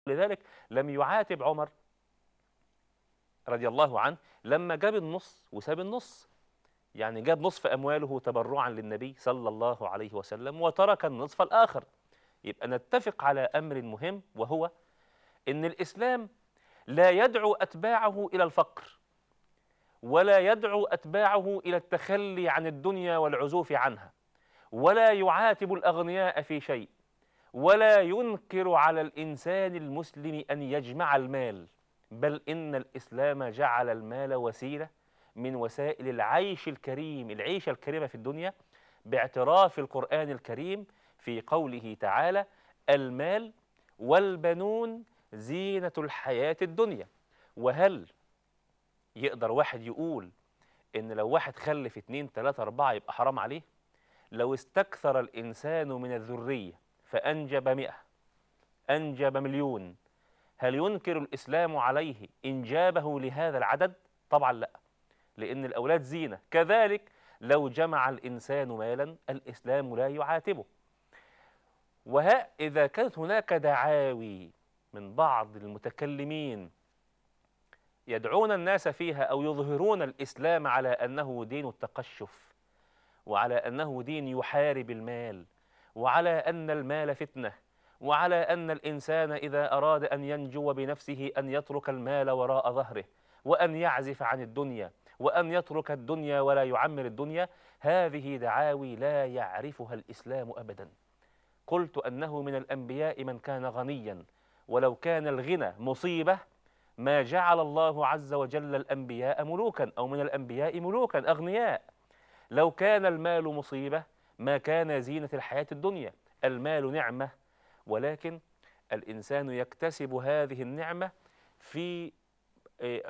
لذلك لم يعاتب عمر رضي الله عنه لما جاب النص وساب النص، يعني جاب نصف أمواله تبرعا للنبي صلى الله عليه وسلم وترك النصف الآخر. يبقى نتفق على أمر مهم، وهو إن الإسلام لا يدعو أتباعه إلى الفقر، ولا يدعو أتباعه إلى التخلي عن الدنيا والعزوف عنها، ولا يعاتب الأغنياء في شيء، ولا ينكر على الإنسان المسلم أن يجمع المال، بل إن الإسلام جعل المال وسيلة من وسائل العيش الكريم، العيشة الكريمة في الدنيا، باعتراف القرآن الكريم في قوله تعالى: المال والبنون زينة الحياة الدنيا. وهل يقدر واحد يقول إن لو واحد خلف 2 3 4 يبقى حرام عليه؟ لو استكثر الإنسان من الذرية فأنجب 100، أنجب 1,000,000، هل ينكر الإسلام عليه إنجابه لهذا العدد؟ طبعا لا، لأن الأولاد زينة. كذلك لو جمع الإنسان مالا الإسلام لا يعاتبه. وها إذا كانت هناك دعاوي من بعض المتكلمين يدعون الناس فيها أو يظهرون الإسلام على أنه دين التقشف، وعلى أنه دين يحارب المال، وعلى أن المال فتنة، وعلى أن الإنسان إذا أراد أن ينجو بنفسه أن يترك المال وراء ظهره، وأن يعزف عن الدنيا، وأن يترك الدنيا ولا يعمر الدنيا، هذه دعاوي لا يعرفها الإسلام أبدا. قلت أنه من الأنبياء من كان غنيا، ولو كان الغنى مصيبة ما جعل الله عز وجل الأنبياء ملوكا، أو من الأنبياء ملوكا أغنياء. لو كان المال مصيبة ما كان زينة الحياة الدنيا. المال نعمة، ولكن الإنسان يكتسب هذه النعمة في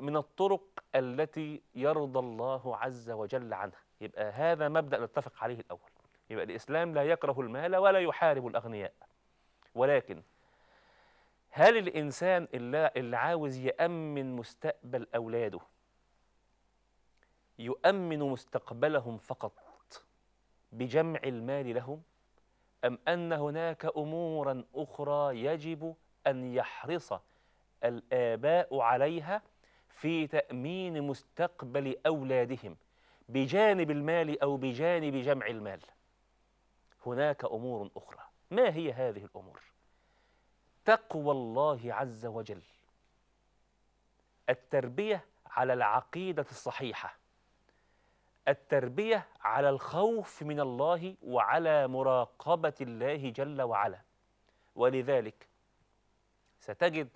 من الطرق التي يرضى الله عز وجل عنها. يبقى هذا مبدأ نتفق عليه الأول. يبقى الإسلام لا يكره المال ولا يحارب الأغنياء، ولكن هل الإنسان اللي عاوز يأمن مستقبل أولاده يؤمن مستقبلهم فقط بجمع المال لهم، أم أن هناك أمورا أخرى يجب أن يحرص الآباء عليها في تأمين مستقبل أولادهم بجانب المال أو بجانب جمع المال؟ هناك أمور أخرى. ما هي هذه الأمور؟ تقوى الله عز وجل، التربية على العقيدة الصحيحة، التربية على الخوف من الله وعلى مراقبة الله جل وعلا. ولذلك ستجد